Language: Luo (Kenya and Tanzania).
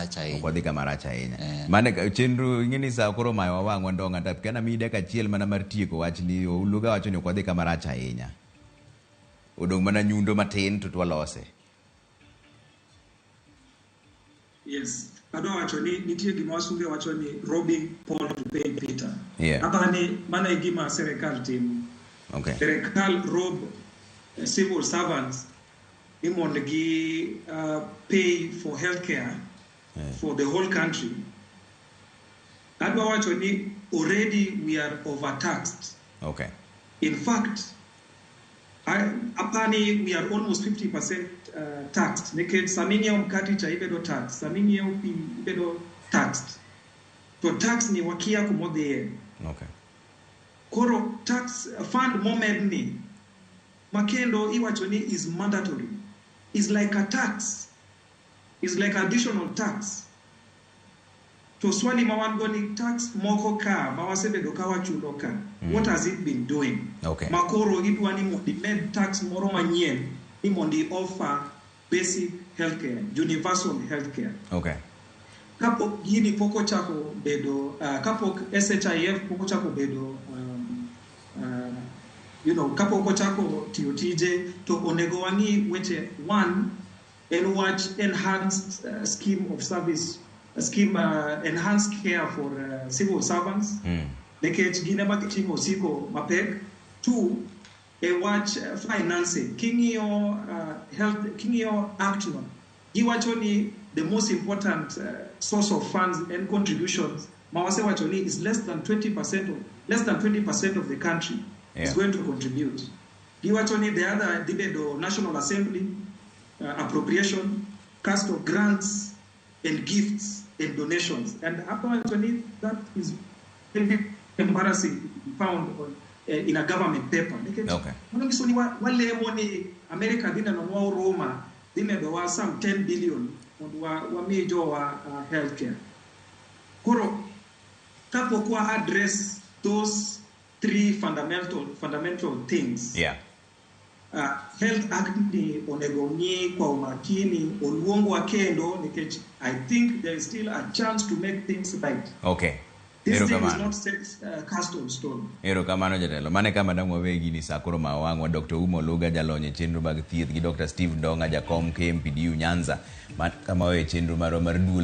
marach Ok ahinya. wadhi kama rach ahinya. Eh. Mane chenro ing'e ni sa koro mayo wang'wa Ndong'a to kana miyi dakika achiel mana mar tieko wachni Oluga wacho ni ok wadhi kama rach ahinya. Odong' mana nyundo matin to twalose. Yes. Adwa wacho ni nitie gima wasunge wacho ni robbing Paul to pay Peter. Yeah. Apani mano e gima serikal timo. Okay. Serikal rob civil servants ni mondo gi pay for healthcare for the whole country. Adwa wacho ni already we are overtaxed. Okay. In fact, apani we are almost 50% taxed. Nikech sama ing'iewo mkati cha ibedo taxed, sama ing'iewo pi ibedo taxed. To tax ni wakia kumodhiye. Okay. Koro tax fund momedni, makendo iwacho ni is mandatory. Is like a tax. Is like additional tax. To swali ma wan go ni tax moko ka ma wasebedo ka wachulo ka, what has it been doing? Okay. Ma koro idwa ni mondo imed tax moro manyien ni mondo i offer basic healthcare, universal healthcare. Okay. Kapok gini pok ochako bedo, kapok SHIF pok ochako bedo, kapok ochako tiyo tije, to onego wang'i weche. One, en wach enhanced scheme of service, scheme enhanced care for civil servants, nikech gin ema giting'o osiko mapek. Two, e wach financing. King'iyo health, king'iyo act no, giwacho ni the most important source of funds and contributions ma wasewacho ni is less than 20% of less than 20% of the country is going to contribute. Giwacho ni the other dhi bedo National Assembly appropriation, cost of grants and gifts and donations. And awacho ni that is very embarrassing to be found in a government paper. Nikech mano nyiso ni walemo ni America dhi nenonwa huruma, dhi medowa some 10 billion mondo wami jowa healthcare. Koro kapok wa address those three fundamental things, Health Act ni onego ng'i kwa umakini, oluongwa kendo nikech I think there is still a chance to make things right. Okay. This thing is Erokamano. not set, cast on stone. Erokamano jatelo. Mane kama dang' wawe gini sa koro ma wang'wa Dr. Umo Oluga jalony e chenro mag thieth gi Dr. Steve Ndong'a jakom KMPDU Nyanza. Man kama wawe chenro marwa mar duol.